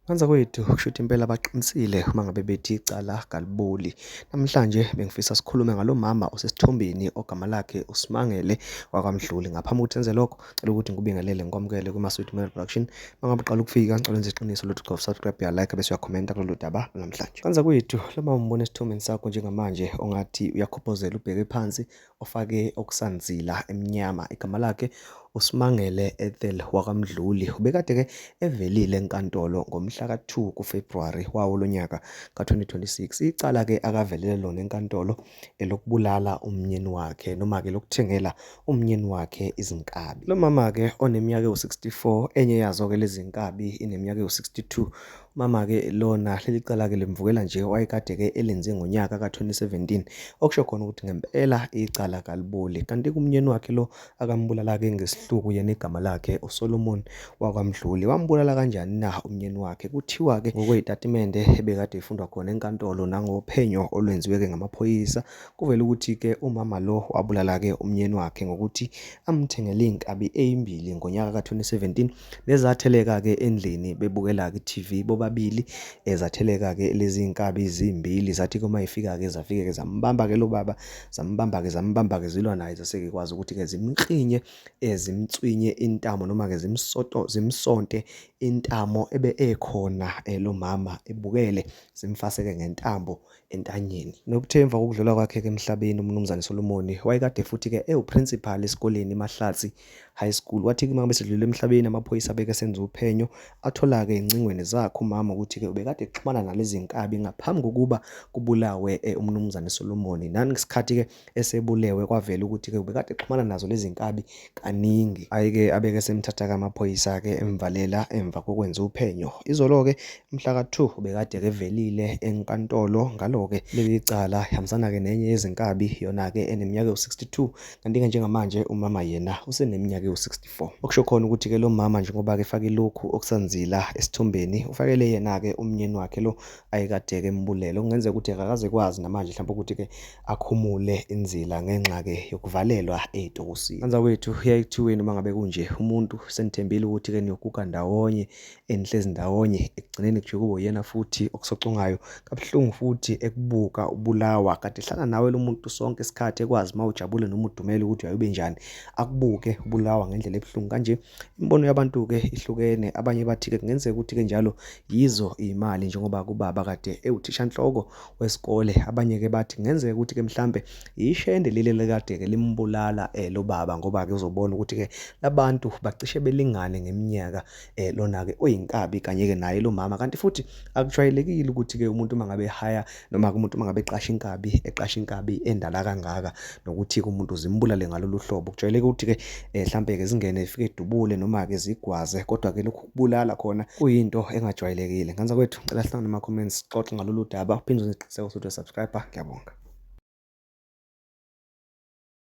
Kwanza kwethu kushuthi impela baqinisile uma ngabe bethi icala kaliboli. Namhlanje bengifisa sikhulume ngalo mama osesithombeni ogama lakhe uSimangele wakwaMdluli. Ngaphambi kokuthi senze lokho, cela ukuthi ngikubingelele ngikwamukele kuma-Sweet Mel Production. Uma ngabe uqala ukufika, ngicela wenze iqiniso lokuthi ucofa subscribe, uya-like bese uyakhomenta kulolu daba namhlanje. Kwanza kwethu, lo mama umbona esithombeni sakho njengamanje ongathi uyakhophozela ubheke phansi ofake okusanzila emnyama. Igama lakhe uSimangele Ethel wakwaMdluli. Ubekade-ke evelile enkantolo ngomhla ka-2 kuFebruwari wawo lo nyaka ka-2026. Icala-ke akavelele lona enkantolo elokubulala umnyeni wakhe noma-ke lokuthengela umnyeni wakhe izinkabi. Lo mama-ke oneminyaka ewu-64, enye yazo-ke lezi nkabi ineminyaka ewu-62. Umama-ke lona leli cala-ke limvukela nje wayekade-ke elenze ngonyaka ka-2017, okusho khona ukuthi ngempela icala kaliboli. Kanti kumnyeni wakhe lo akambulala-ke ngesihluku yena igama lakhe uSolomon wakwaMdluli. Wambulala kanjani na umnyeni wakhe? Kuthiwa-ke ngokwey'tatimende ebekade ifundwa khona enkantolo nangophenyo olwenziwe-ke ngamaphoyisa, kuvela ukuthi-ke umama lo wabulala-ke umnyeni wakhe ngokuthi amthengele iy'nkabi ey'mbili ngonyaka ka-2017 nezatheleka-ke endlini bebukela-ke i-TV bobabili. Zatheleka-ke lezi nkabi zimbili, zathi-ke uma ifika-ke zafike-ke zambamba-ke lo baba, zambamba-ke zambamba-ke zilwa naye, zase-ke kwazi ukuthi-ke zimklinye, zimtswinye intamo noma-ke zimsoto zimsonte intamo ebe ekhona lo mama ebukele, zimfase-ke ngentambo entanyeni. Nokuthe emva kokudlula kwakhe-ke emhlabeni uMnumzane Solomoni wayekade futhi-ke ewuprincipal esikoleni iMahlatsi High School. Wathi-ke uma ngabe sedlulile emhlabeni amaphoyisa abeke senza uphenyo athola-ke encingweni zakhe umama ukuthi-ke ubekade exhumana nalezi nkabi ngaphambi kokuba kubulawe uMnumzane Solomoni. Nangesikhathi-ke esebulewe kwavela ukuthi-ke ubekade exhumana nazo lezi nkabi kaningi. Hhayi-ke abeke semthatha-ke amaphoyisa-ke emvalela emva kokwenza uphenyo. Izolo-ke mhla ka-2 ubekade-ke evelile enkantolo ngalo-ke leli cala, ihambisana-ke nenye yezinkabi yona-ke eneminyaka ewu-62, kanti-ke njengamanje umama yena useneminyaka ewu-64. Okusho khona ukuthi-ke lo mama njengoba-ke efake lokhu okusanzila esithombeni, ufakele yena-ke umnyeni wakhe lo ayekade-ke embulele. Okungenzeka ukuthi akakaze kwazi namanje mhlawumbe ukuthi-ke akhumule inzila ngenxa-ke yokuvalelwa ey'tokosini. Banzakwethu, kuyaye kuthiweni uma ngabe kunje? Umuntu senithembile ukuthi-ke niyoguga ndawonye, enihlezi ndawonye, ekugcineni kujike kube uyena futhi okusocongayo kabuhlungu futhi ekubuka ubulawa. Kade ehlala nawe lo muntu sonke isikhathi ekwazi uma ujabule noma udumele ukuthi uyaye ube njani, akubuke ubulawa ngendlela ebuhlungu kanje. Imibono yabantu-ke ihlukene, abanye bathi-ke kungenzeka ukuthi-ke njalo yizo iy'mali njengoba kubaba kade ewuthishanhloko wesikole. Abanye-ke bathi kungenzeka ukuthi-ke mhlampe yishende leli elikade-ke limbulala lo baba ngoba-ke uzobona ukuthi-ke labantu bacishe belingane ngeminyaka lona-ke oyinkabi kanye-ke naye lo mama. Kanti futhi akujwayelekile ukuthi-ke umuntu uma ngabe ehaya noma-ke umuntu uma ngabe eqasha inkabi, eqasha inkabi endala kangaka nokuthi-ke umuntu zimbulale ngalolu hlobo. Kujwayeleke ukuthi-ke mhlampe-ke zingene zifike zidubule noma-ke zigwaze kodwa-ke lokhu kubulala khona kuyinto engajwayelekile. Ngane zakwethu, ngicela sihlangane kuma-comments sixoxe ngalolu daba. Uphinde uze uqiniseke ukuthi uya-subscribe. Ngiyabonga.